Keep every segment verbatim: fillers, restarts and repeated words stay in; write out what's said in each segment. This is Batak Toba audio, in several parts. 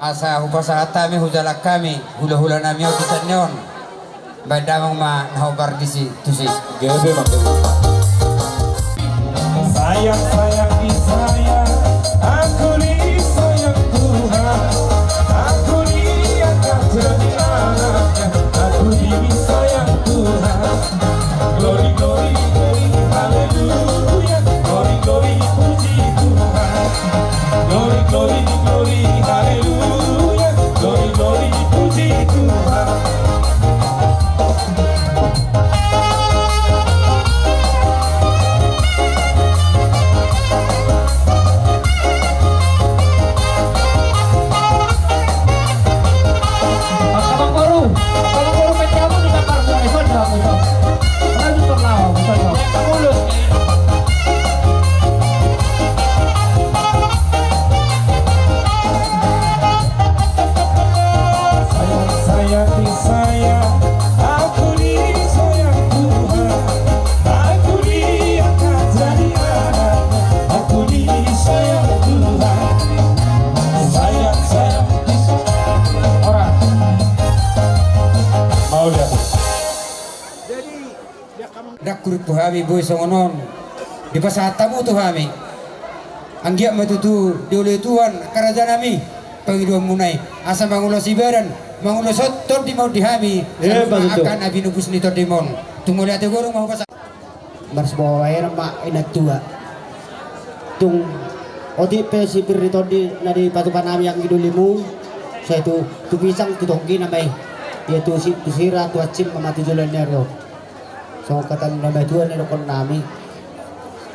Asa hupasahat hami, hujalang hami hulahulanami on di sian on. Baen damang ma na hombar disi tusi. Gabe ma. Sayang, sayang, disayang, aku disayang Tuhan, aku diangkat jadi anaknya, aku disayang Tuhan. Glory, glory, glory, haleluya. Glory, glory, puji Tuhan. Glory, glory, glory, haleluya. Glory, glory, puji Tuhan. Sayang, sayang, disayang, aku disayang Tuhan, aku diangkat jadi anaknya, aku disayang Tuhan. Sayang, sayang, disayang. Ora. Mau lihat. Ndang hurippu hami boi songon on. Dipasahat hamu tu hami. Anggiat ma tutu dioloi Tuhan harajaonnami pangidoanmuna i. Asa mangulos ibadan, mangulos tondi ma on di hami. Eh, saluhutna angka na pinupus ni tondimon. Tung mauliate godang ma hupasahat. Marsipabahenon ma inantua. Tung otik pe sipir ni tondi na dipatupa nami anggi dolimu. Sai tu, tu pisang tu tonggi nama i. Ia tu si, tu sira tu ancim ma tu joloan ni ari on. Songon hata ni na matua na didokkon nami.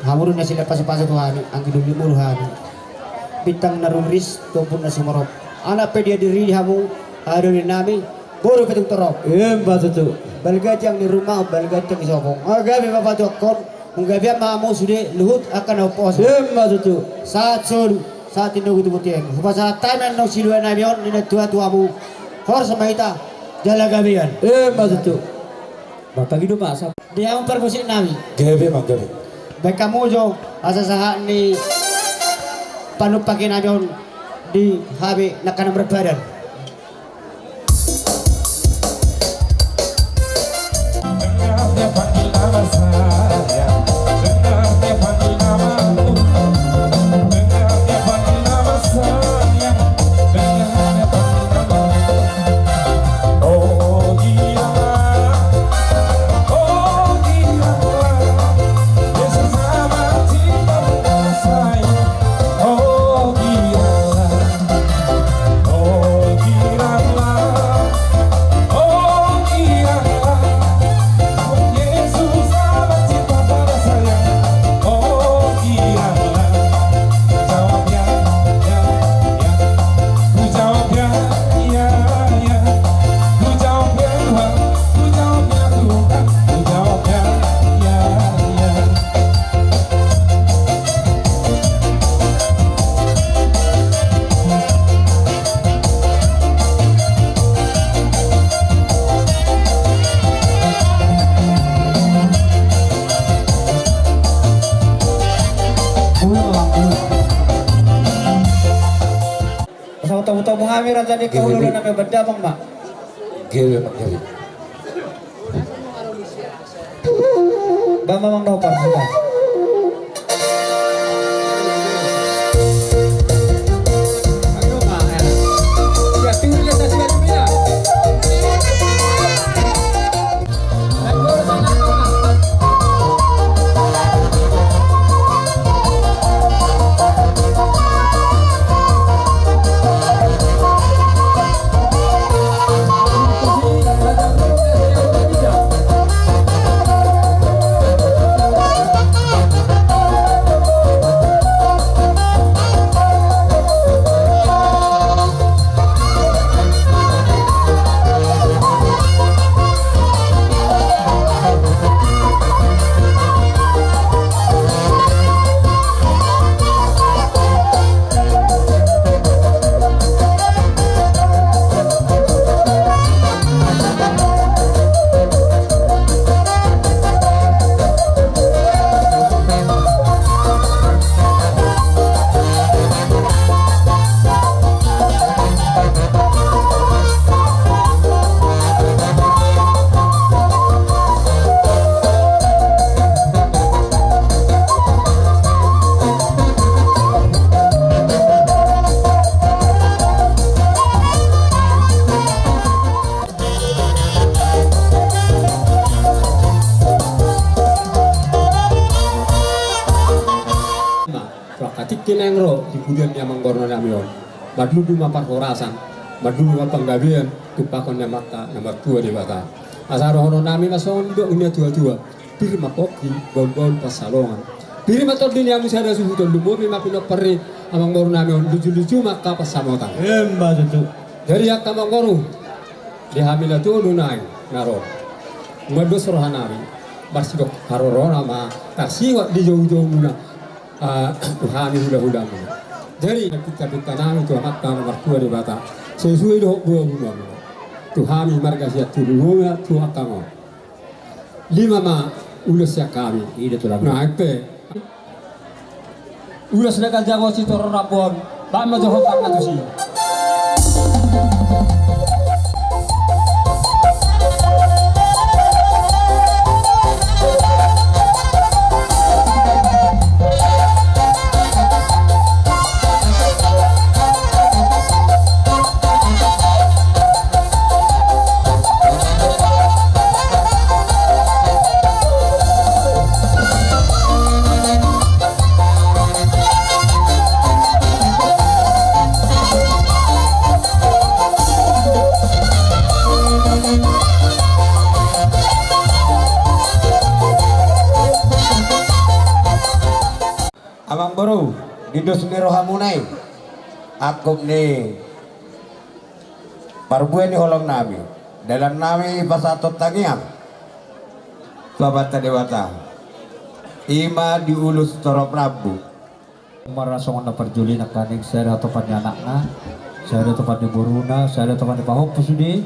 Hamu do na silehon pasupasu tu hami, anggi dolimu do hami. Bintang na rumiris tu ombun na sumorop. Anak pe dia diri hamu, haha doli nami, boru pe tung torop. Emma tutu. Balga tiang ni rumah, balga tiang ni sopong. Gabe ma patuakkon, manggabean ma hamu sude luhut angka na umposo. Emma tutu. Sahat solu, sahat tinogu tu bontean. Hupasahat hami annon siluanami on, inantua tu hamu. Horas ma hita, jala gabean. Emma tutu. Martangido ma asa. Di hamu parmusik nami. Gabe ma, gabe. Baen hamu jo asa sahat ni panumpahi nami on di hami angka na marbadan. Kami raja di Gebe. Paulu na pe benda bang ma. Gebe, Pak Gebe. Bang ma, bang, dohot parsuda. Angka tingki naeng ro di pudian ni amangboru nami on, mandundu ma parhorasan, mandundu ma panggabean, tumpahon ni Amanta na martua Debata. Asa dohonon nami ma songon didok ni na tua-tua: Pir ma pongki, baun-baun pansalongan. Pir ma tondi ni hamu sada suhut, on lumobi ma pinompar ni amangboru nami on, luju-luju ma angka pansamotan. Emma tutu. Jadi angka amangboru, di hami na tuatua nai na ro, nunga dos roha nami marsidok harorona ma tarsihot di jou-jou muna, ah, tu hami hula-hula muna. Jadi na pinta-pinta nami tu Amanta na martua Debata, sesuai dohot boa muna, tu hami marga Siantulungamu, tu angka on. Lima ma ulos sian hami. Ida tulang. Nah, ente. Ulos na ganjang on sitorop rambu on, baen ma jo hotangna tusi. Amangboru, di dos ni rohamuna i, angkup ni parbue ni holong nami, dalan nami pasahathon tangiang tu Amanta Debata, i ma di ulos torop rambu. Marasongon na parjolo i nangkaning, sada topan ni anakna, sada topan ni boruna, sada topan ni pahompu sude,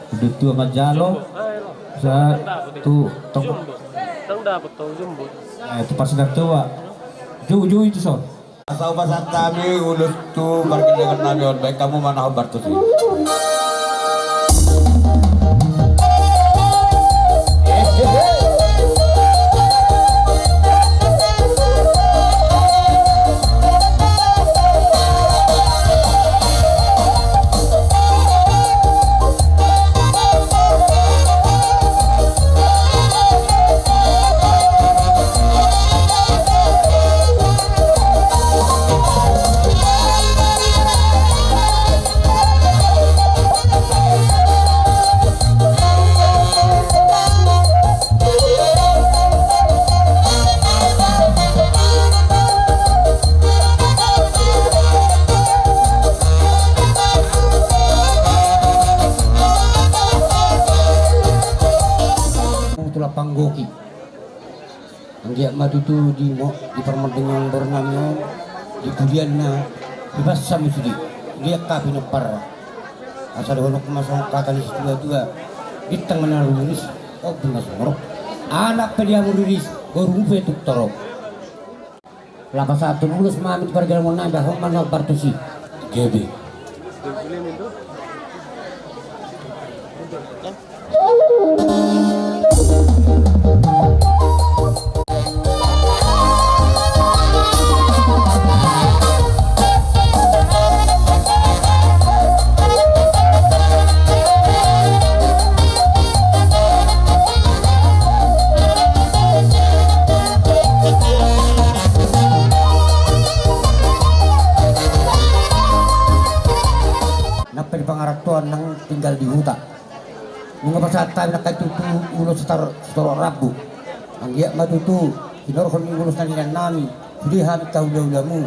sude tua manjalo, sa tu tong. Ndang dapot tong jumbo. Eh, tu parsinar tua. Jou-jou itu son. Asa hupasahat hami ulos tu pargellengan nami on, baen hamu ma na hombar tusi. Tulang panggoki. Anggiat ma tutu di mo-, di parmardongan boru nami on, di pudianna, di basa ma sude, di angka pinompar. Asa dohonon ma songon hata ni situa-tua: Bintang ma na rumiris, ombun ma sumorop. Anak pe di hamu riris, boru pe tung torop. Laho pasahathon ulos ma hami tu pargellengan nami, baen hamu ma na hombar tusi. Gebe. Nang pe di pangarantoan nang tinggal di huta. Nunga pasahat hami nangkin tutu ulos sitor-, sitorop rambu. Anggiat ma tutu hinorhon ni ulos na nilannami sude hami hula-hulamu.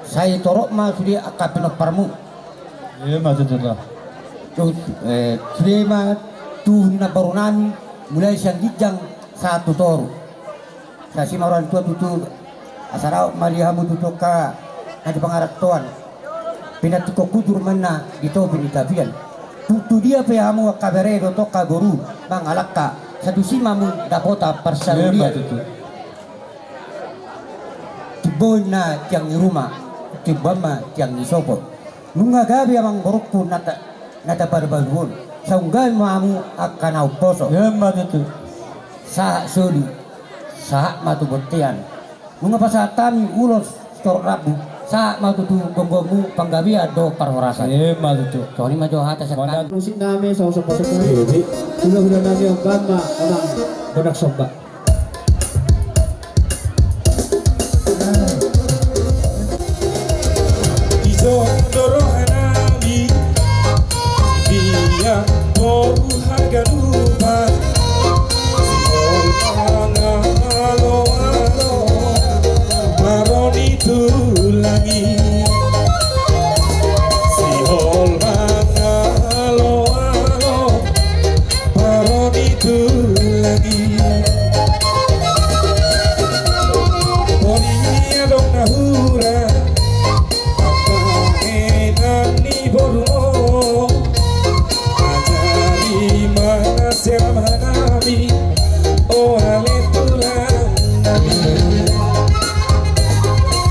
Sai torop ma sude angka pinomparmu. Ima tutu da. Tu, eh, sude ma tuhu ni namboru nami mulai sian ginjang sahat tu toru. Sai asi ma roha ni Tuhan tutu, asa daong ma di hamu tutu angka na di pangarantoan. Pinantikhon hujur ma inna di topi ni tapian. Tu, tu dia pe hamu angka bere dohot angka boru mangalangka, sai tusi ma hamu dapotan parsaulian. Ima tutu. Timbo inna tiang ni ruma, timbo ma tiang ni sopo. Nunga gabe amang borungku na ta-, na taparbalu on. Sai unggahi ma hamu angka na umposo. Ima tutu. Sahat solu, sahat ma tu bontean. Nunga pasahat hami ulos sitorop rambu, sahat ma tutu gomgommu panggabean dohot parhorasan. Ima tutu. Songon i ma jo hata sian hami. Musik nami, saur somba somba. Hula-hula nami, on ma amang Bonak Somba. Ijo do roha nami, biar boru haganupan, sihol mangalo-alo, maroni tulang i. Sihol mangalo-alo, maroni tulang i. Boni adong na hurang, bahenon ni boru on. Ajari ma na sian amanami, o ale tulang nami.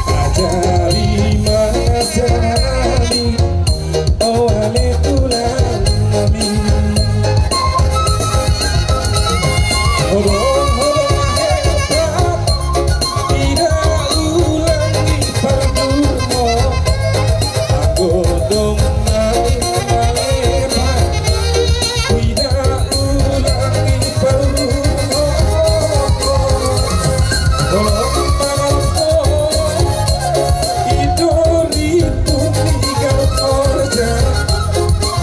Ajari ma na sian amanami, o ale tulang nami. Odong, odong na hebat, ida ulang ni pargurmo. Anggo dong nai na lepa, ida ulang ni pargurmo. Holong mangalangka, i do riput ni ganup horja.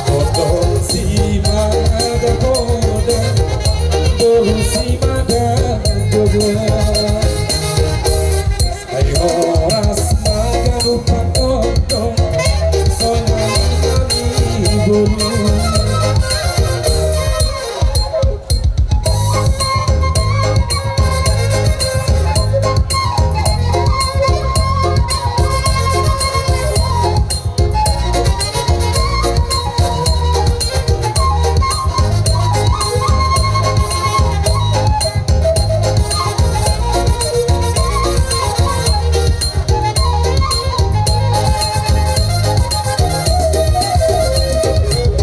Potong simada poda, boru simada dodo. Ai horas ma ganup potong, songon i boru.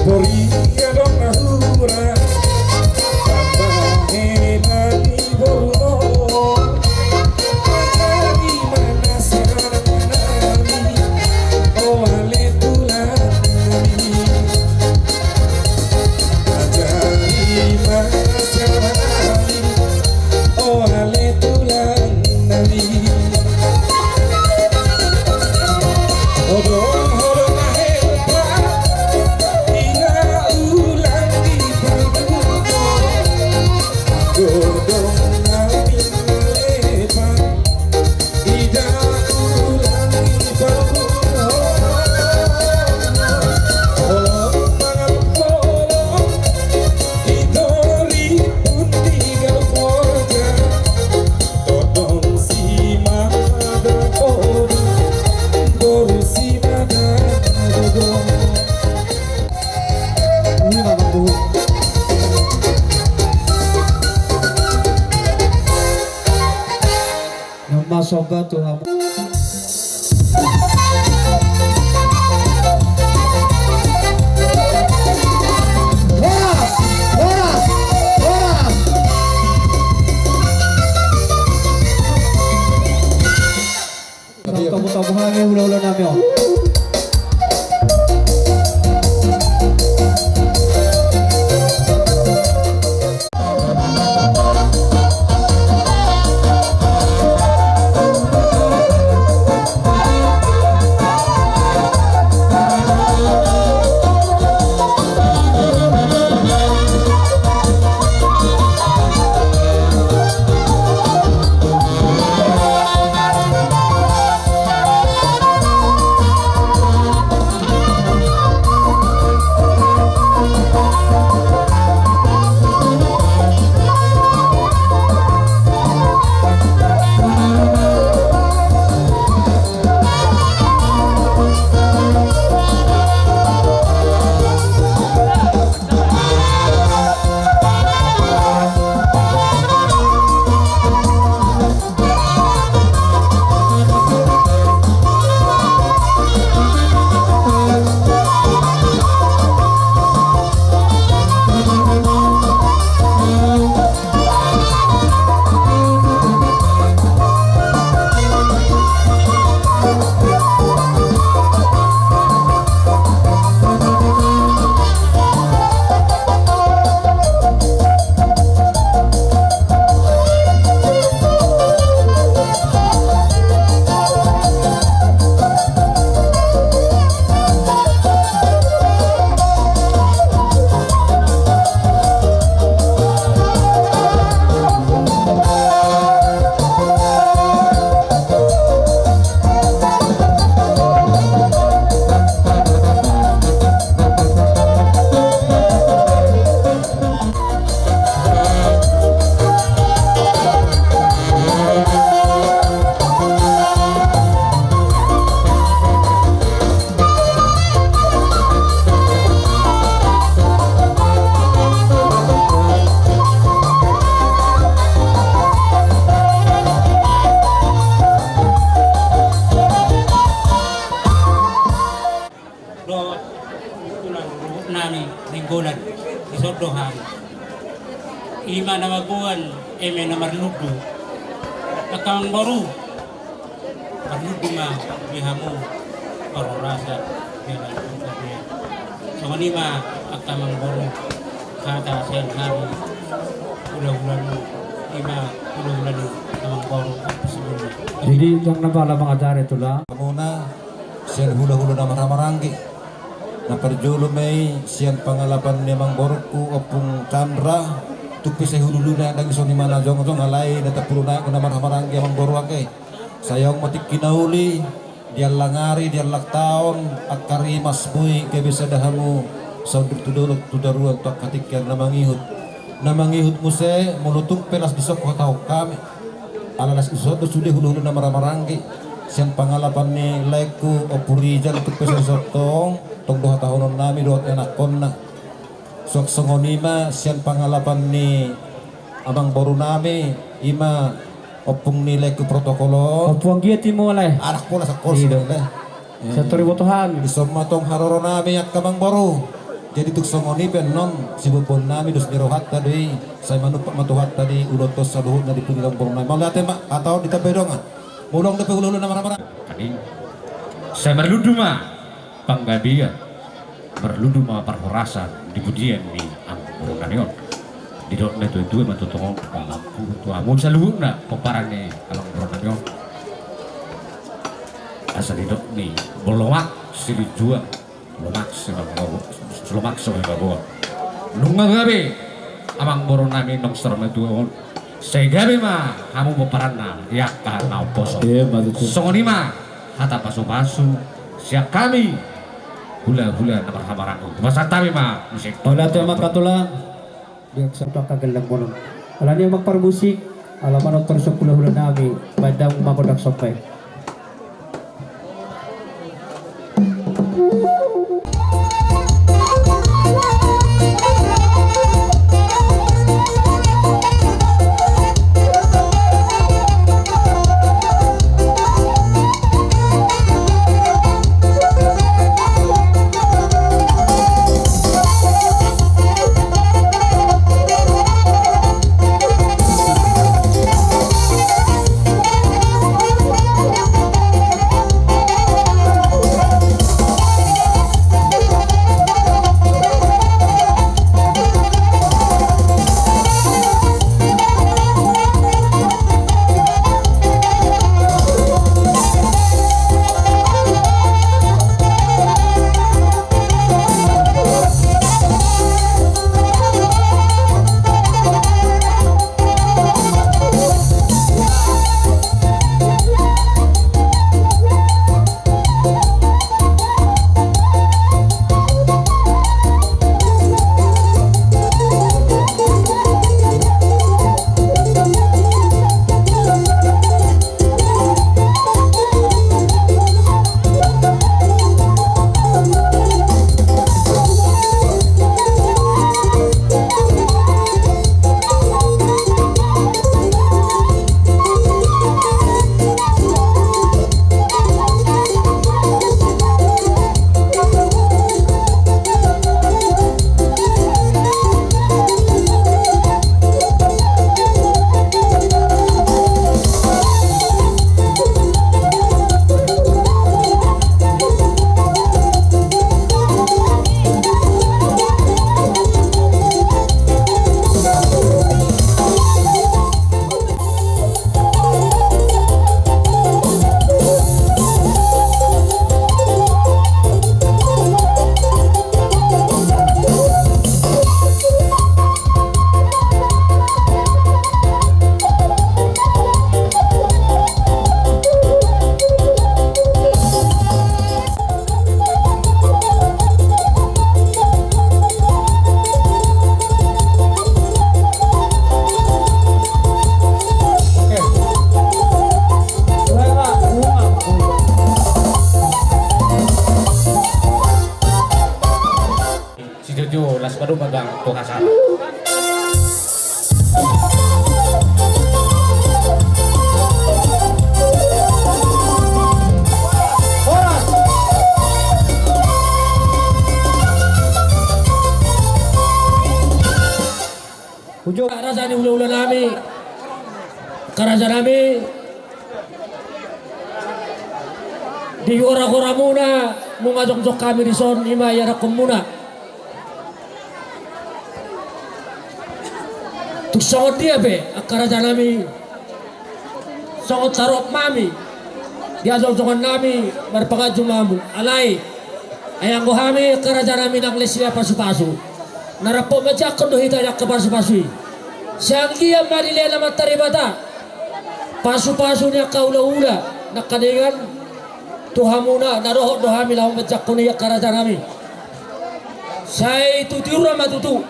Bori adong na hurang, bahenon ni boru on. Ajari ma na sian amanami, o ale tulang nami. Ajari ma na sian amanami, o ale tulang nami. Odong, odong na hebat, ida ulang ni pargurmo. Godang nami na lepa, ida ulang ni pargurmo. Holong mangalangka, i do riput ni ganup horja. Godang simada poda, boru simada dodo. Ima ma tutu. Nama somba tu hamu. Hulahula nami on. Dohot tulang nami Nainggolan, dison do hami. Ima na mamboan eme na marlundu. Angka amangboru, marlundu ma di hamu, parhorasan, di hamu. Songon i ma angka amangboru, hata sian hami hulahulamu, ima hulahula ni amangboru. Jadi, ndang na pala mangajari tulang. Hamuna sian hulahula na marhahamaranggi. Na parjolo ma i sian pangalapan ni amangborungku Ompung Chandra, tung pe sai hulahula ndang i, songon i ma na jongjong, alai na tapulunaek na marhahamaranggi amangboru ate. Sai on ma tingki na uli, di allang ari, di allang taon, angka rimas boi gabe sada hamu, saundur tu dolok, tu toruan, tu angka tingki na mangihut. Na mangihut muse, molo tung pe las dison huhatahon hami. Ala las dison do sude hulahula na marhahamaranggi. Sian pangalapan ni laengku Ompu Rijal, tung pe sai dison tong, tong do hatahonon nami dohot ianakhonna. Suang songon i ma sian pangalapan ni amangboru nami, ima ompung ni laengku protokol on. Ompung anggiat i ma, lae. Anak pola sakol. Iya. Songon i, lae. Sator diboto hami. Dison ma tong haroro nami angka amangboru. Jadi tung songon i pe annon, siboanboan nami dos ni rohanta do i, sai manumpak ma Tuhanta di ulaonta on saluhutna di pudi amangboru nami. Mauliate ma, hata on ditambai dongan. Molo adong dope hulahula na marhahamaranggi. Sai marlundu ma panggabean, marlundu ma parhorasan di pudian ni amangboru nami on. Didok natuatua ma tongtong on, pangapul tu hamu saluhutna pomparan ni amangboru nami on. Asa didok ni, molo lomak silinjuang, lomak simagogo, lomak simagogo. Nunga gabe amangboru nami naung saur matua on, sai gabe ma hamu pomparanna di angka na umposo. Iya, betul. Songon i ma hata pasupasu sian hami hulahula na marhahamaranggi. Pasahat hami ma musik. Mauliate ma, angka tulang. Di angka gellang bolon. Alani amang parmusik, ala manortor hulahula nami, baen damang ma gondang somba i. Ujung raja ni hula-hula nami, angka raja nami, di hora-hora muna nunga jongjong hami dison, ima iadapkon muna. Tung songon dia pe angka raja nami, songon tarop hami di hajongjongan nami marpanganju ma hamu. Alai ai anggo hami angka raja nami nang les ia pasu-pasu, na rap manjangkon do hita angka pasu-pasu i. Sai anggiat ma dilehon Amanta Debata pasu-pasu ni angka hula-hula nangkaningan tu hamuna, na dohot do hami laho manjangkon i angka raja nami. Sai tu tiur ma tutu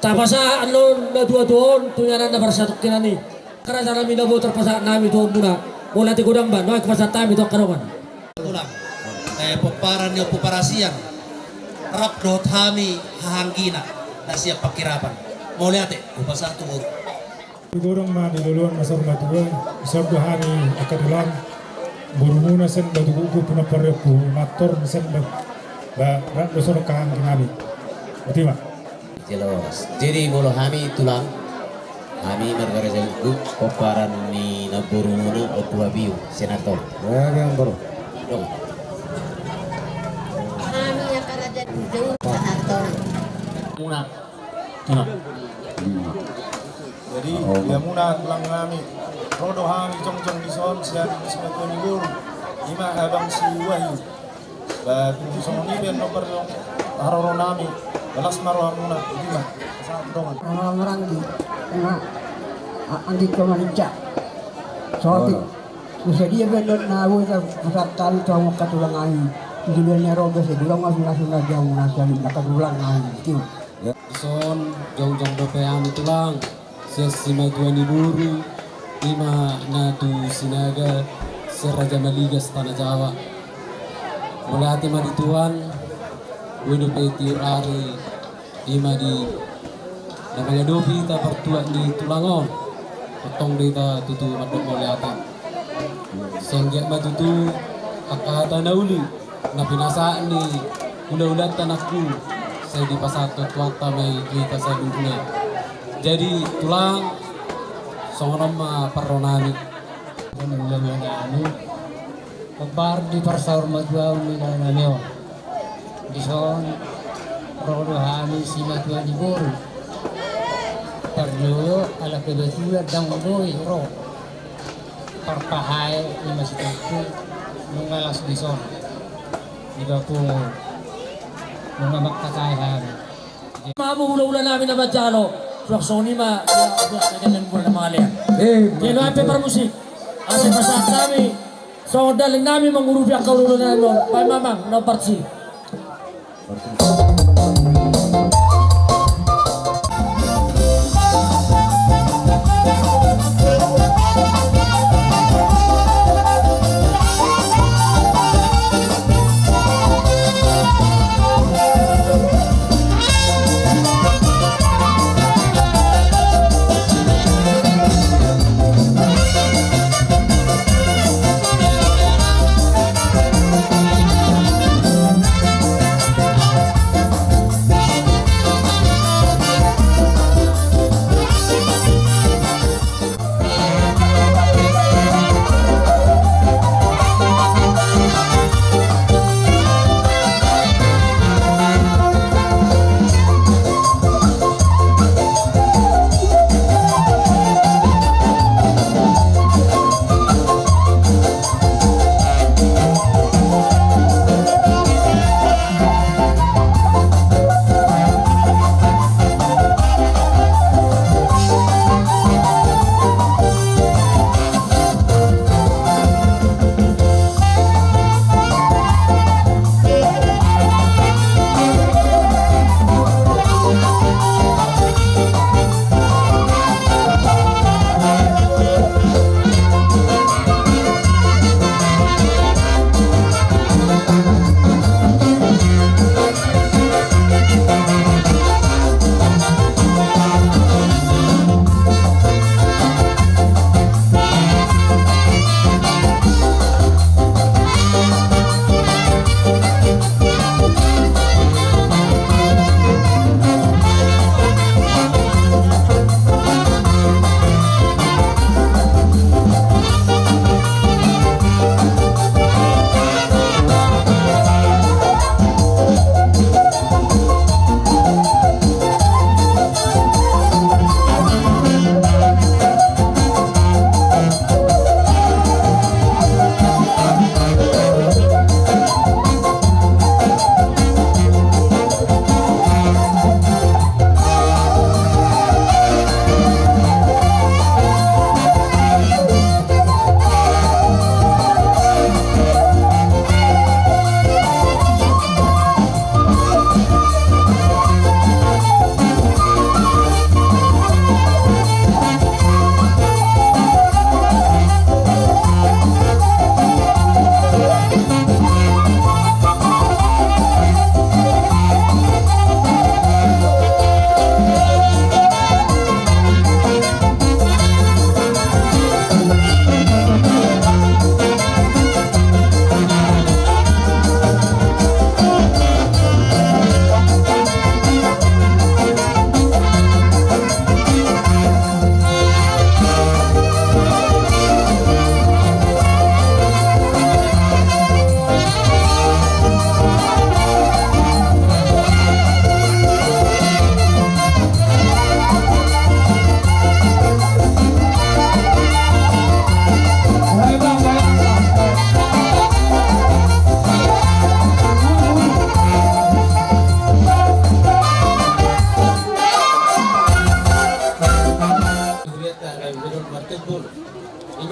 tapasahat annon na tua-tua on tu inganan na parsatongkinan i. Angka raja nami, na boi tarpasahat hami tu hamuna. Mauliate godang ma, nuaeng hupasahat hami tu angka dongan. Tulang, eh, pomparan ni Ompu Parasian, rap dohot hami hahaanggina na sian Panghirapan. Mauliate hupasahat tu boru. Godang ma di loloan na saur matua, dison do hami angka tulang, borumuna sian Batu Gugup, Punan Pariampu, mantor sian Ba-, Ba-, Ba-, Dosorok hahaanggi nami. Botima. Jelas. Jadi molo hami tulang, hami marga Raja Gugup, pomparan ni namborumuna Ompu Habiu, Senartol. Ya, ya, baru. Dong. Hami angka raja Gugup, Senartol. Muna. Muna. Jadi, oh, di hamuna tulang nami, ro do hami jongjong dison sian simatua ni boru, ima abang si Wahyu. Ba, tung songon i pe nomor haroro nami, las ma rohamuna, ima. Sahat dongan. Ah, maranggi. Ima. A-, anggi ko maninca. Sotik. Oh. Bisa dia pe don na boi tapasahat hami tu hamu angka tulang nami. Di joloan ni Arogas, di joloan ni Arogas, di joloan ni Arogas, di joloan ni Arogas. Dison jongjong dope hami tulang sian simatua ni boru, ima na tu Sinaga, sian Raja Maligas, Tana Jawa. Mauliate ma di Tuhan, boi dope tiur ari, ima di na mangadopi hita partuat ni tulang on. Tongtong do hita tutu mandok mauliate. Sai anggiat ma tutu angka hata na uli na pinasahat ni hula-hulanta nangkin, sai dipasahat Tuanta ma i tu hita saluhutna. Jadi tulang, songon on ma parro nami. Hula-hula nami, hombar di parsaur matuaon ni ina nami on. Dison ro do hami simatua ni boru. Parjolo ala kebetulan ndang boi ro. Parpahae ima situmpu nunga las dison. Dibapungu nunga mangkatai hami. Mamu hula-hula nami na manjalo. Suang songon i ma ia, ia, ia, ia, ia, ia, mangalean. Eh, jalo ape parmusik. Ape pasahat nami. Songon dallean nami mangurupi angka hula-hula nami on. Baen ma amang na parsi.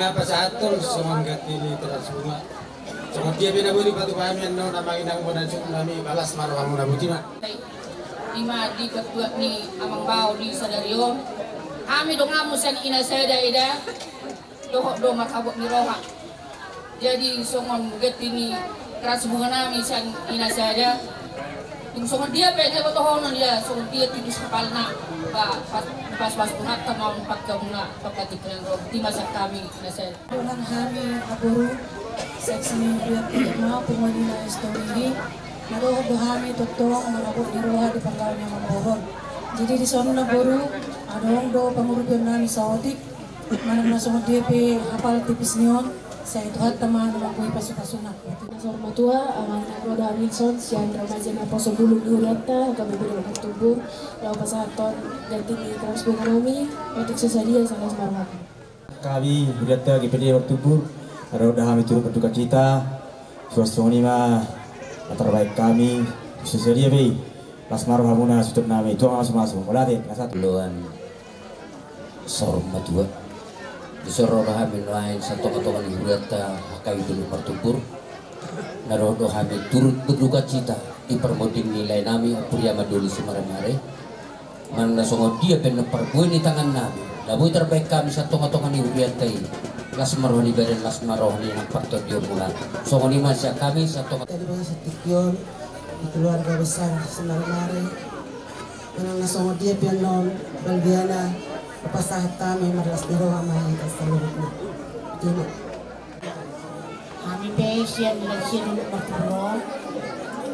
Pasahathon songon ganti ni teras bunga. Songon dia pe na boi dipatupa hami annon, amang inang bona jum nami, las ma rohamuna, botima. Ima di ketua ni amang bao di sadari on. Hami donganmu sian ina sada eda. Dohot do marhabot ni roha. Jadi songon ganti ni teras bunga nami sian ina sada. Tung songon dia pe na botohonon, ia songon dia tipis hapalna. Ba, pas, pas, pas Tuhan ta mau pakai muna, pakai tipiran roh. Botima sian hami ina sada. Dongan hami aboru, seksi ni Rian Tama, Pungwali na Estori. Na dohot do hami tongtong marhabot ni roha di parlawan ni amang boru on. Jadi dison na boru, adong do pangurupion nami saotik. Manang na songon dia pe hapal tipis ni on, sai Tuhanta ma na manggohi pasupasuna. Na saur matua, amang inang, ro do hami dison sian remaja naposobulung ni hurianta H K B P Dolok Martubur, laho pasahathon ganti ni teras bunga nami. Otik so sadia, sai las ma roham. Hami hurianta G P D Martubur, na dohot do hami turut berdukacita. Suang songon i ma na tarbahen hami. Otik so sadia pe i, las ma rohamuna suhut nami, tuang masumasu. Mauliate. Loan. Saur matua. Dison ro do hami nuaeng sian tongatonga ni hurianta H K B P Dolok Martubur. Na dohot do hami turut berdukacita di parmonding ni lae nami Ompu Riama Doli Simaremare. Manang na songon dia pe annon parbue ni tangan nami, na boi tarbahen hami sian tongatonga ni hurianta i, las ma roha ni badan, las ma roha ni nang partondionmuna. Songon i ma sian hami sian tonga. Tadi bahas tingki on di keluarga besar Simaremare. Manang na songon dia pe annon, balgeana, pasahat hami marlas ni roha ma i tu saluhutna. Botima. Hami pe sian Dinas Dolok Martubur on,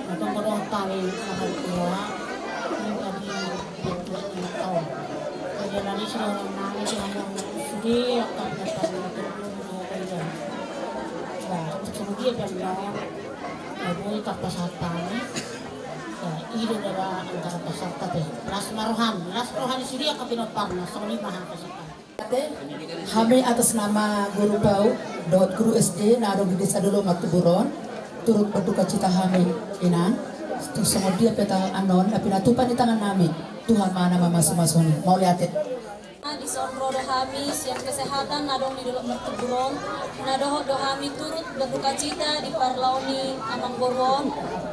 na tong do hami marhabot ni roha. Hami tadi, tadi tau. Jadi nari sudah nari di hami sudah akan datang di Martubur. Nah, songon dia pe annon. Boi tarpasahat hami. Ya, i do daba antara pasahat pe. Las ma roham, las roha ni sude angka pinomparna, songon i ma hata pasahat hami. Hami atas nama guru PAUD dohot guru S D na adong di Desa Dolok Martubur on, turut berdukacita hami, inang. Tung songon dia pe tahe annon, na pinatupa ni tangan nami, Tuhan ma na mamasumasuhon i. Mauliate. Dison ro do hami sian kesehatan na adong di Dolok Martubur on, na dohot do hami turut berdukacita di parlawan ni amang boru on.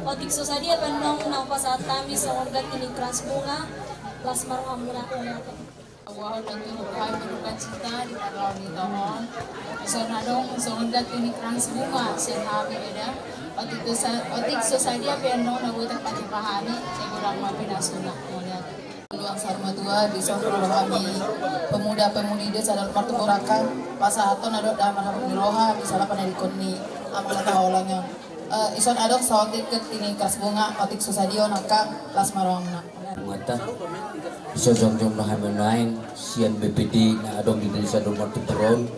Otik so sadia pe annon na hupasahat hami songon ganti ni teras bunga, las ma rohamuna. Mauliate. Hupasahat do turut hami berdukacita di parlawan ni ita on. Dison adong songon ganti ni teras bunga sian hami eda. Otik so sa-, otik so sadia pe annon na boi tarpatupa hami, sai godang ma pinasuna. Mauliate. Loan saur matua, dison ro do hami pemuda-pemudi Desa Dolok Martubur, angka pasahathon na dohot do hami marhabot ni roha di sala pandidikkon ni amang na tahaholongi on. Eh, dison adong saotik ganti ni teras bunga, otik so sadia on angka, las ma rohamuna. Mauliate. Dison jongjong do hami nuaeng sian B P D na adong di Desa Dolok Martubur on.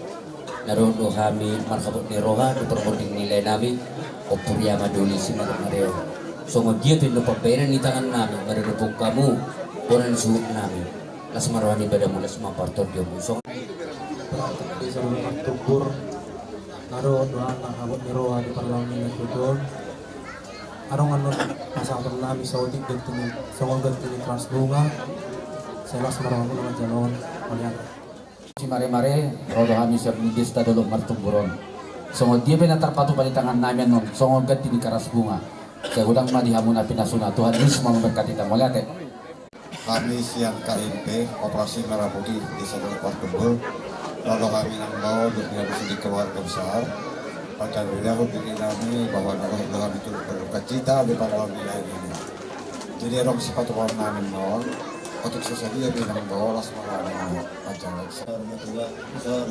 Na dohot do hami marhabot ni roha di parmonding ni lae nami Ompu Riama Doli Simaremare. Songon dia pe annon pambahenan ni tangan nami, maradophon hamu bona ni suhut nami, las ma roha ni badanmu, las ma partondionmu. Songon. Desa Dolok Martubur, na dohot do hami marhabot ni roha di parlawan ni lae tutu on. Adong annon pasahaton nami saotik ganti ni, songon ganti ni teras bunga, sai las ma rohamuna manjalo on. Mauliate. Simaremare, ro do hami sian Desa Dolok Martubur on. Songon dia pe na tarpatupa di tangan nami annon, songon ganti ni teras bunga, sai godang ma di hamu na pinasuna, Tuhan Yesus ma memberkati hita. Mauliate. Hami sian K M P Operasi Merah Putih Desa Dolok Martubur, ro do hami nang bao dohot di keluarga besar. Padan ria hubungi nami bahwa na dohot do hami turut berdukacita di parlawan ni lae nami. Jadi adong sipatupaon nami annon, otik so sadia pe nang bao, las ma rohamuna. Acara. Saur matua, dison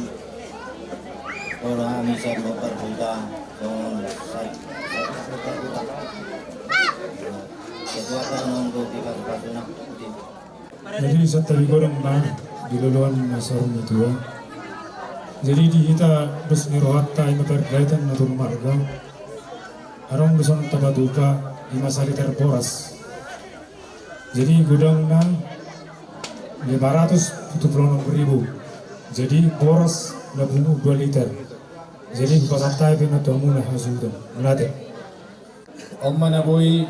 ro do hami sian Boparhuta, dison sai, sai Boparhuta. Ketua pe annon dohot di pasupasuna. Jadi santabi godang ma di loloan na saur matua. Jadi di hita dos ni rohanta ima pargaitan na tolu marga. Adong dison tapatupa ima saliter boras. Jadi godangna lima ratus tujuh puluh enam ribu. Jadi boras na pungu dua liter. Jadi hupasahat hami pe annon tu hamuna hasuhuton. Mauliate. On ma na boi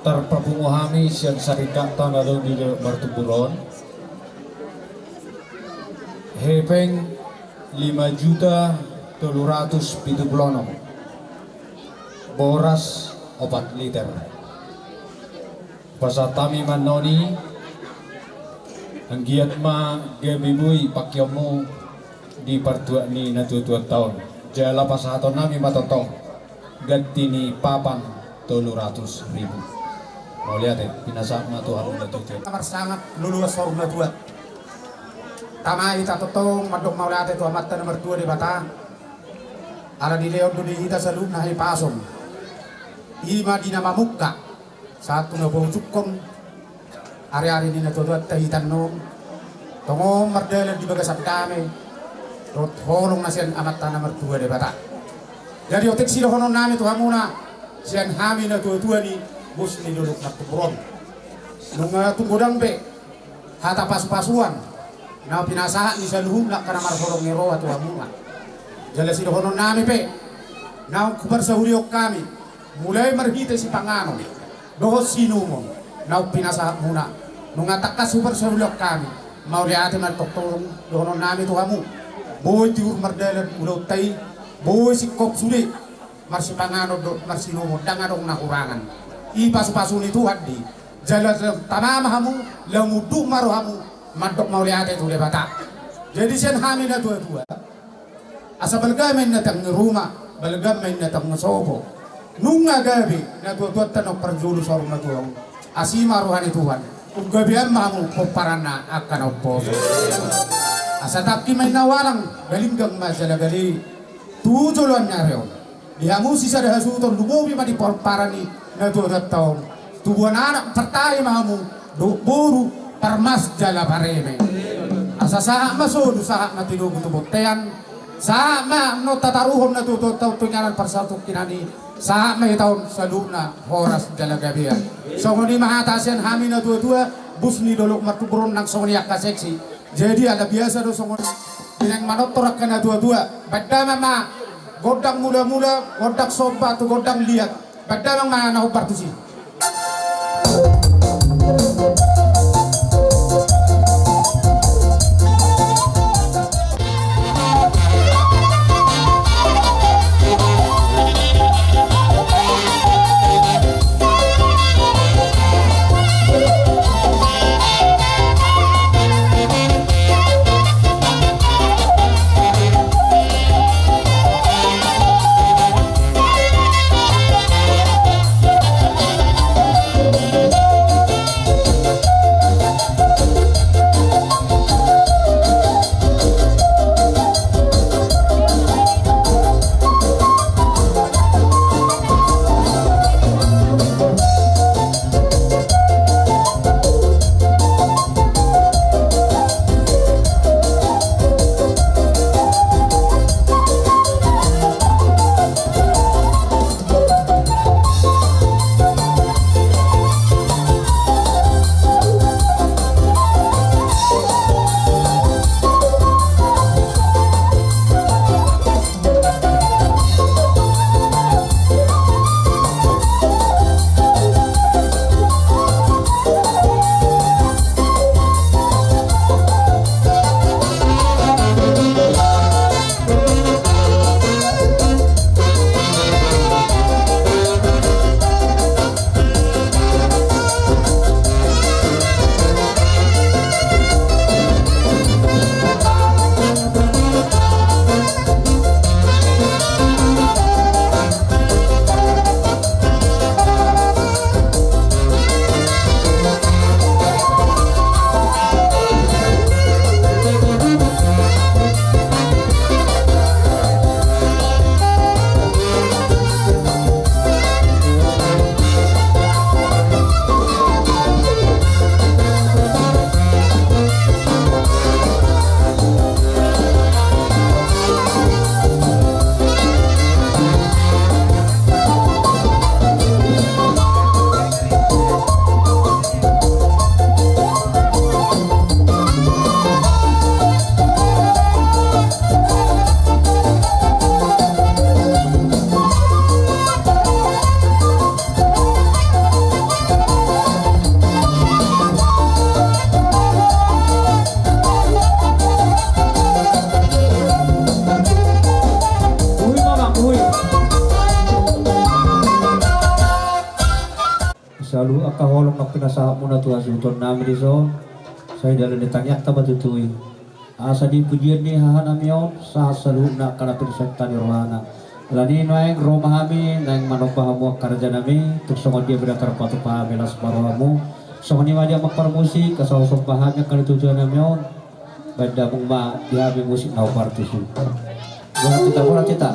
tarpapungu hami sian saringganta na adong di Dolok Martubur on. Hepeng Lima juta tolu ratus pitu pulu onom. Boras opat liter. Pasahat hami ma annon i, anggiat ma gabe boi pangkeonmu di partuat ni natuatuanta on. Jala pasahaton nami ma tongtong ganti ni papan tolu ratus ribu. Mauliate, pinasahat ma tu hamu natuatua. Marsangap luluas saur matua. Tama hita tongtong mandok mauliate tu Amanta na martua Debata. Ala dilehon do di hita saluhutna hahipason. I ma di na mamungka sahat tu na paujunghon ariari ni natuatuanta hita annon, tongon mardalan di bagasan dame dohot holong na sian Amanta na martua Debata. Jadi otik sidohonon nami tu hamuna sian hami natuatua ni Bos ni Dolok Martumbur on. Nunga tung godang be hata pasupasuan na pinasahat ni saluhutna angka na marholong ni roha tu hamuna. Jala sidohonon nami pe naung huparsaulihon hami, mulai marhite sipanganon dohot siinumon naung pinasahatmuna. Nunga tangkas huparsaulihon hami, mauliate ma tongtong dohonon nami tu hamu. Boi tiur mardalan ulaonta i, boi singkop sude marsipanganon dohot marsinumon, ndang adong na hurangan. I pasupasu ni Tuhan do i. Jala tama ma hamu, lam unduk ma rohamu mandok mauliate tu Debata. Jadi sian hami natuatua, asa balga ma inna tiang ni ruma, balga ma inna tiang ni sopo. Nunga gabe natuatuanta na parjolo saur matua on, asi ma roha ni Tuhan, umgabean ma hamu pomparanna angka na umposo. Asa tangki ma inna walang, galinggang ma jala gale tu joloan ni ari on. Di hamu sisada hasuhuton, lumobi ma di pomparan ni natuatuanta on. Tubuan anak partahi ma hamu dohot boru parmas jala pareme. Asa sahat ma solu, sahat ma tinogu tu bontean. Sahat ma annon tataruhon natuatuanta on tu inganan parsautungkinan i. Sahat ma hita on saluhutna horas jala gabean. Songon i ma hata sian hami natuatua, Bos ni Dolok Martumbur on nang songon i angka seksi. Jadi ala biasa do songon i naeng manortor angka natuatua. Baen damang ma gondang mulamula, gondang somba tu gondang liat. Baen damang ma na hombar tusi. Holong na pinasahatmuna tu hasuhuton nami dison, sai dalan ni tangiangta ma tutu i. Asa di pujian ni haha nami on sahat saluhutna angka na pinarsantabi rohana. Alani i nuaeng ro ma hami naeng manomba hamu angka raja nami, tung songon dia pe na tarpatupa hami las ma rohamu. Songon i ma di amang parmusik, asa husomba hami angka na tutu nami on. Baen damang ma di hami musik na hupartusu. Borat hita, borat hita.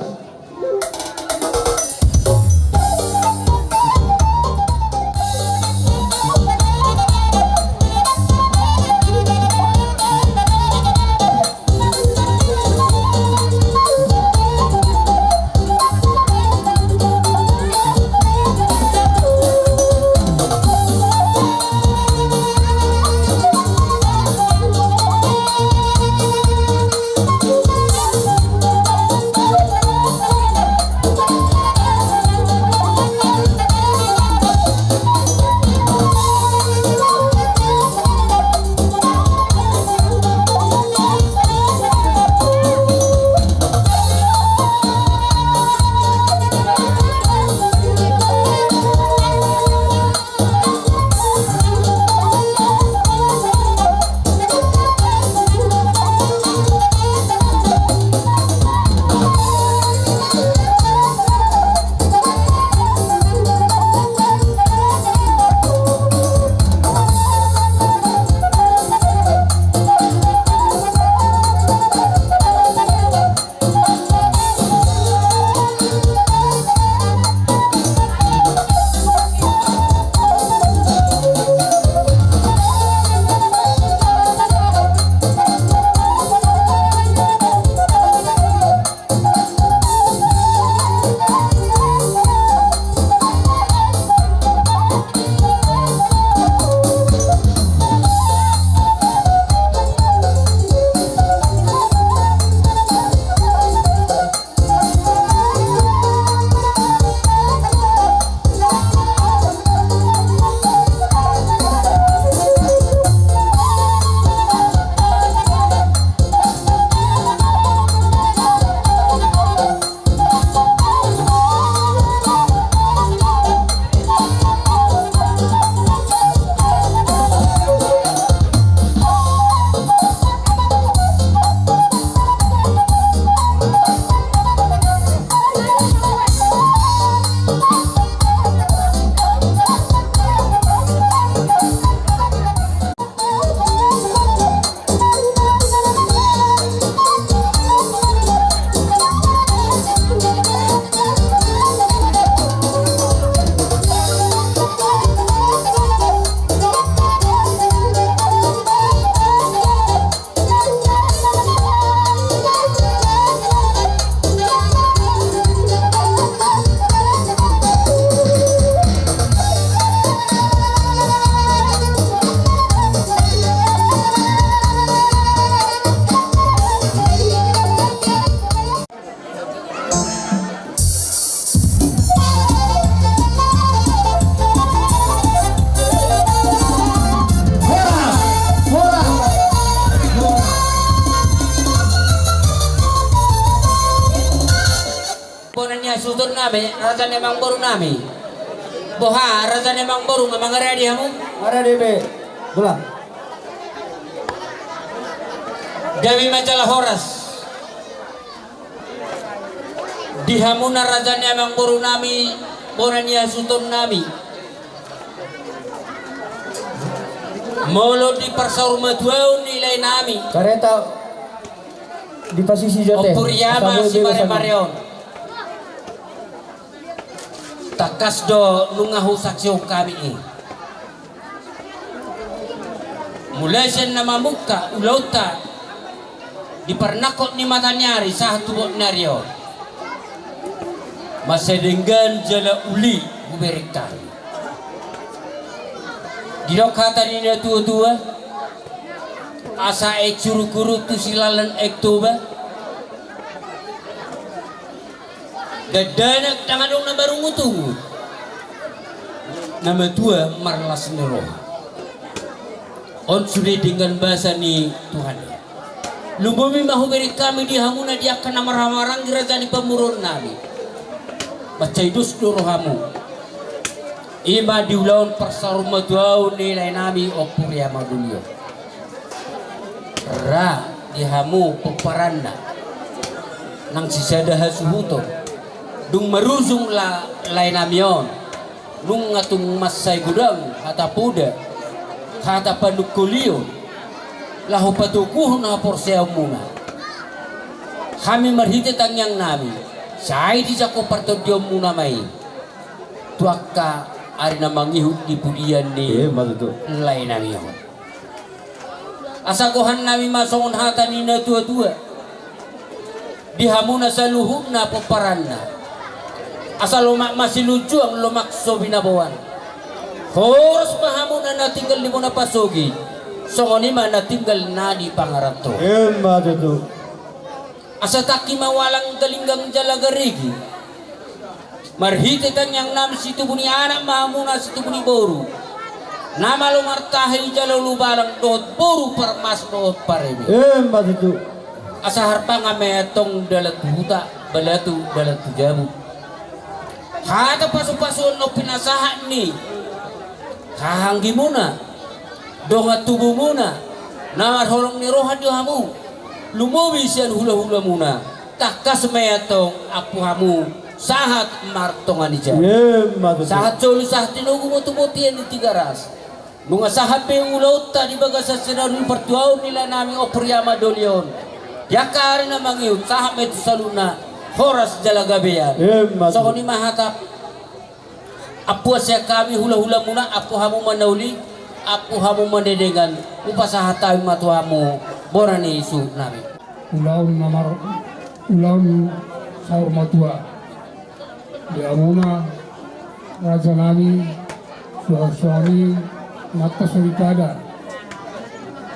Bona ni hasuhuton nami, raja ni amangboru nami. Boha, raja ni amangboru, nga mangaradi hamu? Mangaradi be. Bola. Gabe ma jala horas. Di hamuna raja ni amangboru nami, bona ni hasuhuton nami. Molo di parsaurmatuaon ni lae nami. Kareta di pasisi jote. Ompur i ma si mare-mare on. Tangkas do nunga husaksihon hami i. Mulai sian na mamungka ulaonta di parnangkok ni mata ni ari sahat tu bot ni ari on. Mansai denggan jala uli hubereng hami. Didok hata ni na tua-tua, asa aek Suruk-huruk tu silalan aek Toba. Dakdanak ndang adong na marungut-ungut. Na matua marlas ni roha. On sude denggan basa ni Tuhan. Lumobi ma hubereng hami di hamuna di angka na marhahamaranggi raja ni pamoruon nami. Mansai dos do rohamu. I ma di ulaon parsaurmatuaon ni laenami Ompu Riama Dolion. Ra di hamu pomparanna nang sisada hasuhuton, dung marujung la-, laenami on, nunga tung mansai godang hata poda, hata panungkolion, laho patoguhon haporseaonmuna. Hami marhite tangiangnami, sai dijangkon partondionmuna ma i tu angka ari na mangihut di pudian ni, eh, ma tutu, laenami on. Asa gohannami ma songon hata ni natuatua di hamuna saluhutna pomparanna. Asa lomak ma silunjuang, lomak so binaboan. Horas ma hamuna na tinggal di bona pasogit, songon i ma na tinggal na di pangarantoan. Emma tutu. Asa tangki ma ualang, galinggang jala garigi. Marhite tangiangnami, situbu ni anak ma hamuna, situbu ni boru. Na malo martahi jala ulubalang, dohot boru parmas dohot pareme. Emma tutu. Asa harpangan ma i antong dalan tu huta, balatu dalan tu jabu. Hata pasupasuon na pinasahat ni hahaanggimuna, dongan tubumuna, na marholong ni roha di hamu, lumobi sian hulahulamuna, tangkas ma i antong ampu hamu sahat martonga ni jabu. Emma tutu. Sahat solu, sahat tinogu ma tu bontean ni Tigaras. Nunga sahat be ulaonta di bagasan sadari partuaon ni laenami Ompu Riama Dolion. Di angka ari na mangihut, sahat ma i tu saluhutna horas jala gabean. Emma tutu. Songon i ma hata ampuan sian hami hulahulamuna, ampu hamu ma na uli, ampu hamu ma na denggan, hupasahat hami ma tu hamu bona ni suhutnami. Ulaon na mar-, ulaon saur matua. Di hamuna, rajanami, suang-suang i, nanta soripada.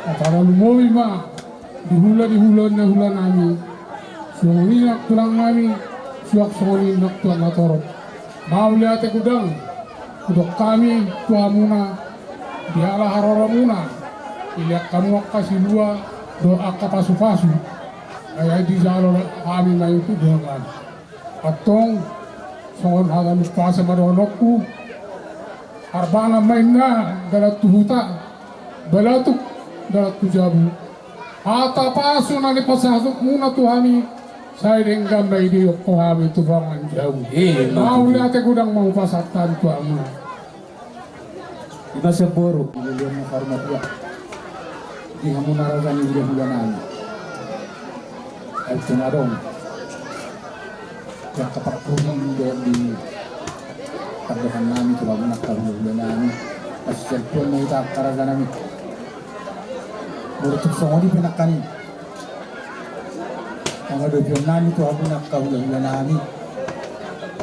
Apala lumobi ma di hula, di hula na hulanami. Songon i nang tulangnami, suang songon i nang tulang na torop. Mauliate godang hudok hami tu hamuna, di ala haroramuna, dilehon hamu angka silua dohot angka pasupasu. Ai, ai dijalo hami ma i tu dongan. Antong, songon hata ni umpasa ma dohononku, harbangan ma inna dalan tu huta, balatuk dalan tu jabu. Hata pasu na nipasahatonmuna tu hami, sai denggan ma i didok hami tu pangan jabu. Emma tutu. Mauliate godang ma hupasahat hami tu hamuna. Ima sian boru, di lilion na saur matua. Di hamuna raja ni hulahulanami. Ai tung adong. Di angka parpudi dohot di pardohannami tu hamuna angka hulahulanami. Pas sian tuan na hita angka rajanami. Boru tung songon i pe nangkin i. Pangadopionnami tu hamuna angka hulahulanami.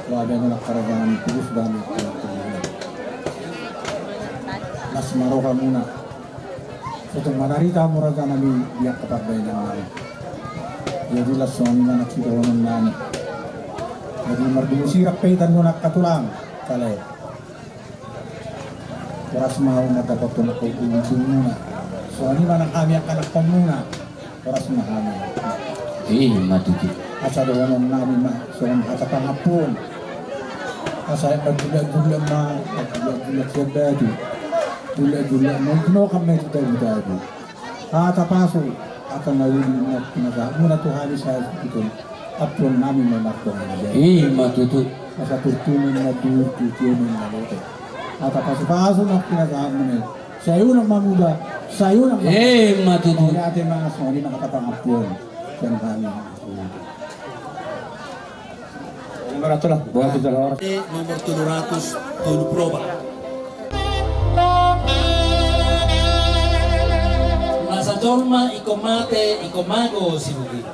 Bahen ma angka rajanami, tulus do hami. Las ma rohamuna. Sotung manarita hamu rajanami di angka parbahenannami. Jadi las songon i ma nang sidohononnami. Jadi mardumu sirang pe hita nuaeng angka tulang. Kale. Horas ma hamu mandapothon angka ujung-ujungmuna. Songon i ma nang hami angka anakkonmuna. Horas ma hami. Emma tutu. Asa dohononnami ma songon hata pangampuon. Asa aek ma julak-julak ma, aek julak-julak sian batu. Julak-julak ma i tinokan ma i tu tagu-tagu. Hata pasu, hata na uli na pinasahatmuna tu hami sahat tu tondion. Ampuonnami ma i martonga ni jabu. Emma tutu. Asa turtu ma i na duhur, turtu ma i na boto. Hata pasu-pasu na pinasahatmuna i. Sai unang ma muda, sai unang ma. Emma tutu. Mauliate ma, songon i ma hata pangampuon sian hami. Nomor tolu ratus tolu pulu opat. Asa jolma ingkon mate, ingkon mago sibugi.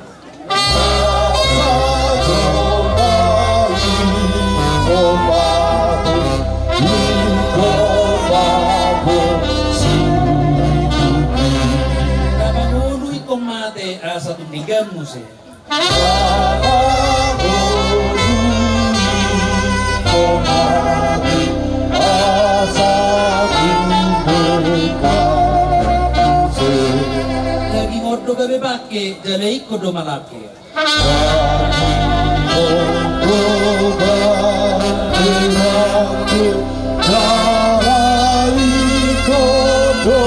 Na mangolu ingkon mate, asa tung denggan muse. Daging on do gabe bangke, jala ingkon do malangke. Daging on do gabe bangke, Salai ho do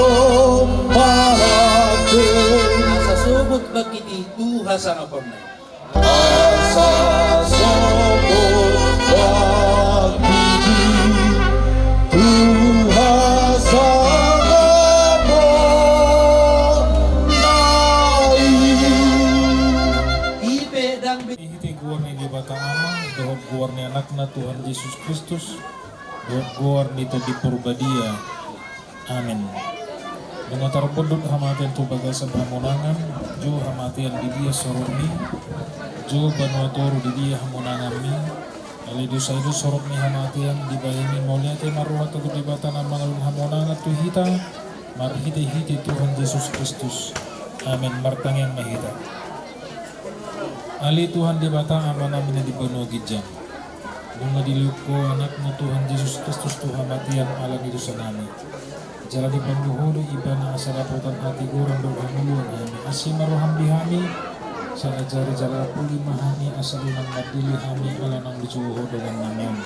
mate. Asa sogot bangkit i tu hasangaponna. Asa sogot bangkit i tu hasangaponna i. Ipe dang be- Hite goar ni Debata Ama, dohot goar ni Anakna Tuhan Jesus Kristus, dohot goar ni Tondi Parbadia. Amen. Nunga tarbondut hamatean tu bagasan hamonangan, jo hamatean di dia sorokmi, jo banua toru di dia hamonanganmi, alai dosa i do sorok ni hamatean, dibahen i mauliate ma roha tu Debata na mangalului hamonangan tu hita, marhite-hite Tuhan Jesus Kristus. Amen. Martangiang ma hita. Ale Tuhan Debata Amanami na di banua ginjang. Nunga dilehon Ho Anakmu Tuhan Jesus Kristus tu hamatean ala ni dosanami. Jala dipangido Ho do Ibana asa dapotan hatigoran dohot hangoluan hami. Asi ma roham di hami, sai ajari jala apuli ma hami asa unang mandele hami ala naung dijou Ho dongannami on.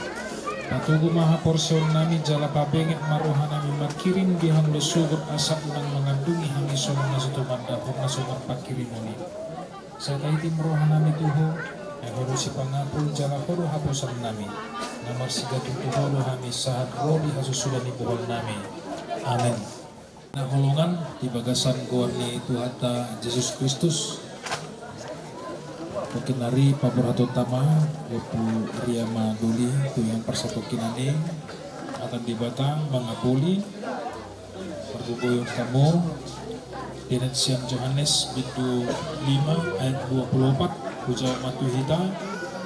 Patogu ma haporseaonnami jala pabenget ma rohanami mangkirim di hangoluan sogot asa unang mangandungi hami songon na so tumandangkon na so marpangkirimon i. Sai taitim rohanami tu Ho, ai Ho do sipangapul jala Ho do haposannami. Na marsigantung tu Ho do hami sahat ro di hasusulan ni bohononnami. Amen. Na holongan di bagasan goar ni Tuhanta Jesus Kristus. Mungkin ari paborhatonta ma, Ompu Ria Madoli, tu yang parsatongkinan i, akan Debata mangapuli. Margogoion hamu, di na sian Johannes bindu lima ayat dua puluh opat, hujalo ma tu hita,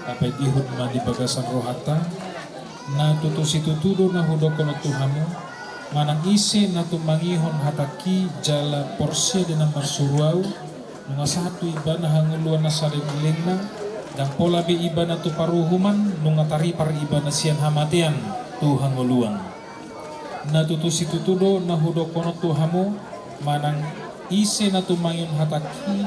tapaihutihut ma di bagasan rohanta, na tutu situtu do na hudokkon on tu hamu, manang ise na tumangihon hatangki jala porsea di na marsuru Ahu, nunga sahat tu ibana hangoluan na saleleng ni lelengna, ndang pola be ibana tu paruhuman, nunga taripar ibana sian hamatean tu hangoluan. Na tutu situtu do na hudokkon on tu hamu, manang ise na tumangihon hatangki,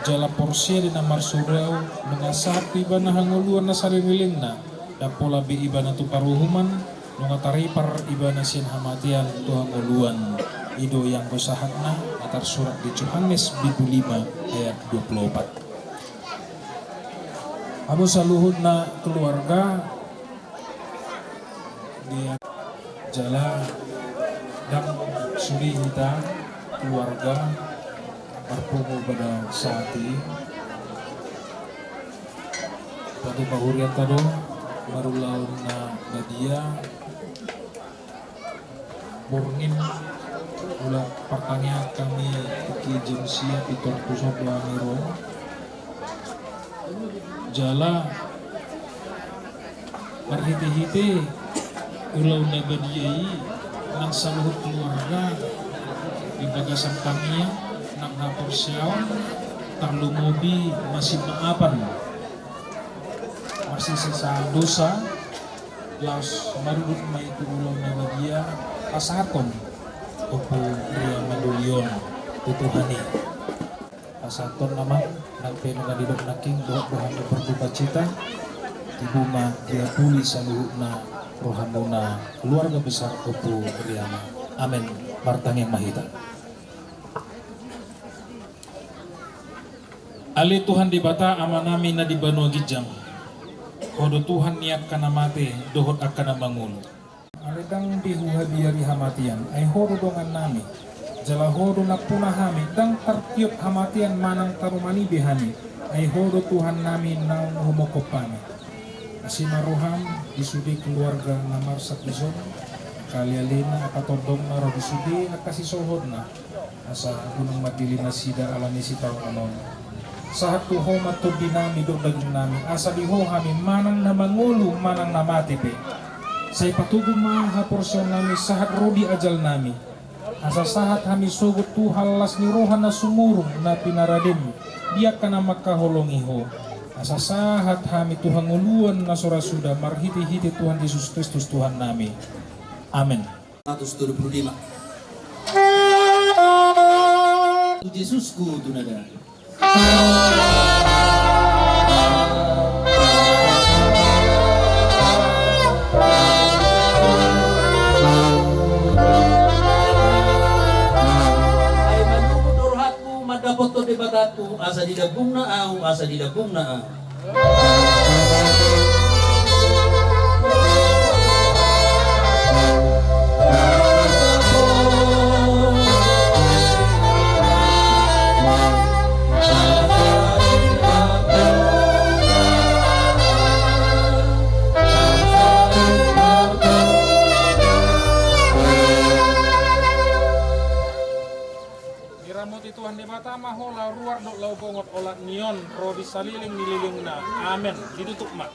jala porsea di na marsuru Ahu, nunga sahat tu ibana hangoluan na saleleng ni lelengna, ndang pola be ibana tu paruhuman, nunga taripar ibana sian hamatean tu hangoluan. I do anggo sahatna na tarsurat di Johannes bindu lima ayat dua puluh opat. Hamu saluhutna keluarga, di jala ndang sude hita keluarga marpungu pada saat i. Tatu pahurianta do marulaon na badia. Borngin, ula partangiang hami, tingki jam sia pintor tu son do hami ro. Jala marhitehite ulaon na badia i, nang saluhut keluarga di bagasan tangiang, nang haporseaon, tarlumobi masimmaapan, marsisesaan dosa, laos marudut ma i tu ulaon na badia, pasahathon Ompu Ria Madoli on tu Tuhan i. Pasahathon nama, nang pe nunga didok nangkin, dohot do hami berdukacita, tibu ma diapuli saluhutna rohamuna keluarga besar Ompu Ria. Amen. Martangiang ma hita. Ale Tuhan Debata Amanami na di banua ginjang, Ho do Tuhan ni angka na mate dohot angka na mangolu. Ale ndang be huhabiari hamatean, ai Ho do dongannami. Jala Ho do nampuna hami, ndang tartiop hamatean manang tarumani be hami, ai Ho do Tuhannami naung humongkop hami. Asi ma roham di sude keluarga na marsak dison, angka alealena, angka tondongna ro di sude angka sisohotna. Asa unang mandele nasida ala ni sitaonon on. Sahat tu Ho ma tondinami dohot dagingnami, asa di Ho hami manang na mangolu manang na mate pe. Sai patogu ma haporseaonnami sahat ro di ajalnami. Asa sahat hami sogot tu las ni roha na sumurung na pinaradem di angka na mangkaholongi Ho. Asa sahat hami tu hangoluan na so ra suda marhitehite Tuhan Jesus Kristus Tuhannami. Amen. Seratus dua puluh lima. Tu Jesusku tu nada. Debatangku, asa dilambungna ahu, asa dilambungna ahu. Diramoti Tuhan Debata ma ho laho ruar dohot laho bongot, olat ni on ro di salelenglelengna. Amen. Ditutup ma.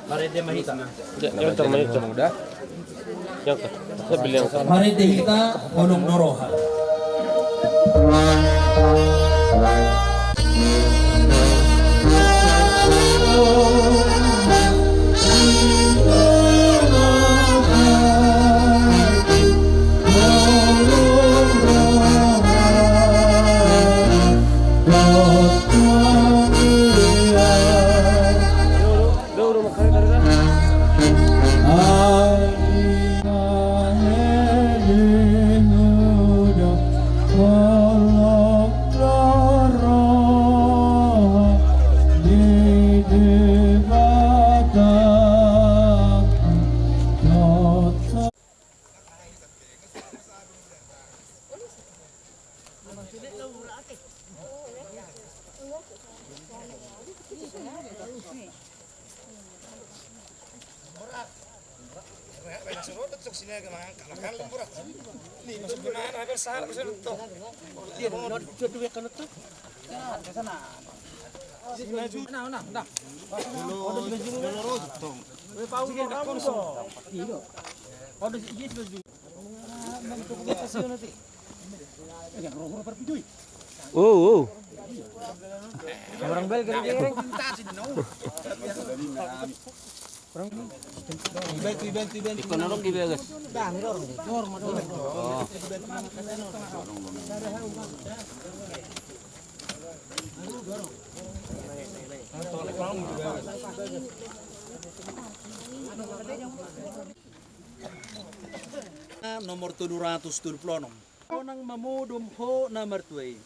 Marende ma hita. Marende hita, holong ni roha. Oh, oh. Orang balik ke dia. Ikon orang di bagas. Nomor tolu ratus tolu pulu onom. Sonang ma modom ho na martua i.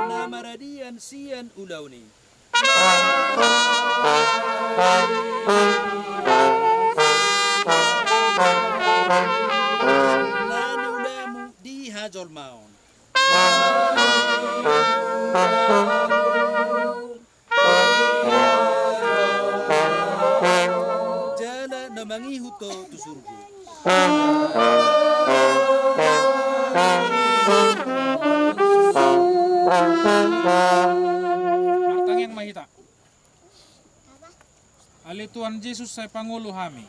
Na maradian sian ulaon i. Na niulamu di hajolmaon. Jala na mangihut ho tu surgo. Martangiang ma hita. Ale Tuhan Jesus, sai pangolu hami.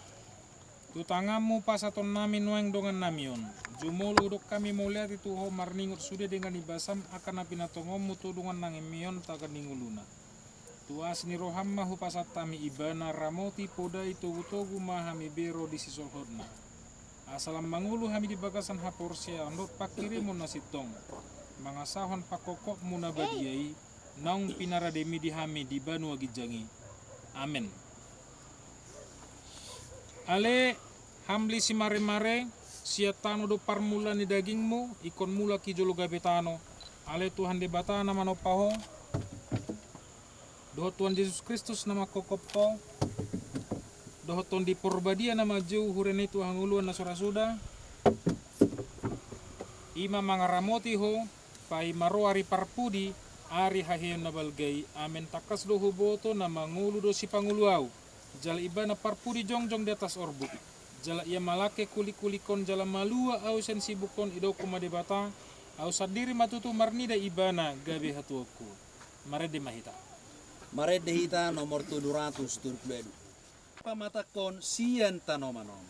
Tu tanganmu pasahatonnami nuaeng dongannami on. Jumolo hudok hami mauliate tu ho marningot sude denggan ni basam angka na pinatongonmu tu dongannami on tagan ni ngoluna. Tu asi ni roham ma hupasahat hami ibana, ramoti podai togutogu ma hami be ro di sisolhotna. Asa lam mangolu hami di bagasan haporseaon dohot panghirimon na sintong, mangasahon pangkophopmu na badia i, naung pinarademi di hami di banua ginjang i. Amen. Ale, hamli simaremare, sian tano do parmulaan ni dagingmu, ingkon mulak i jolo gabe tano. Ale Tuhan Debata na manompa ho, dohot Tuhan Jesus Kristus na mangkophop ho, dohot Tondi Porbadia na manjou hurena i tu hangoluan na so ra suda, i ma mangaramoti ho, paima ro ari parpudi, ari haheheon na balga i. Amen. Tangkas do huboto na mangolu do sipangolu ahu, jala ibana parpudi jongjong di atas orbuk. Jala ia malangke kulikkulik on jala malua ahu sian sibuk on, idaonku ma Debata, ahu sandiri ma tutu marnida ibana gabe hatuaonku. Marende ma hita. Marende hita nomor tolu ratus tolu pulu ualu. Pamatangkon sian tanoman on.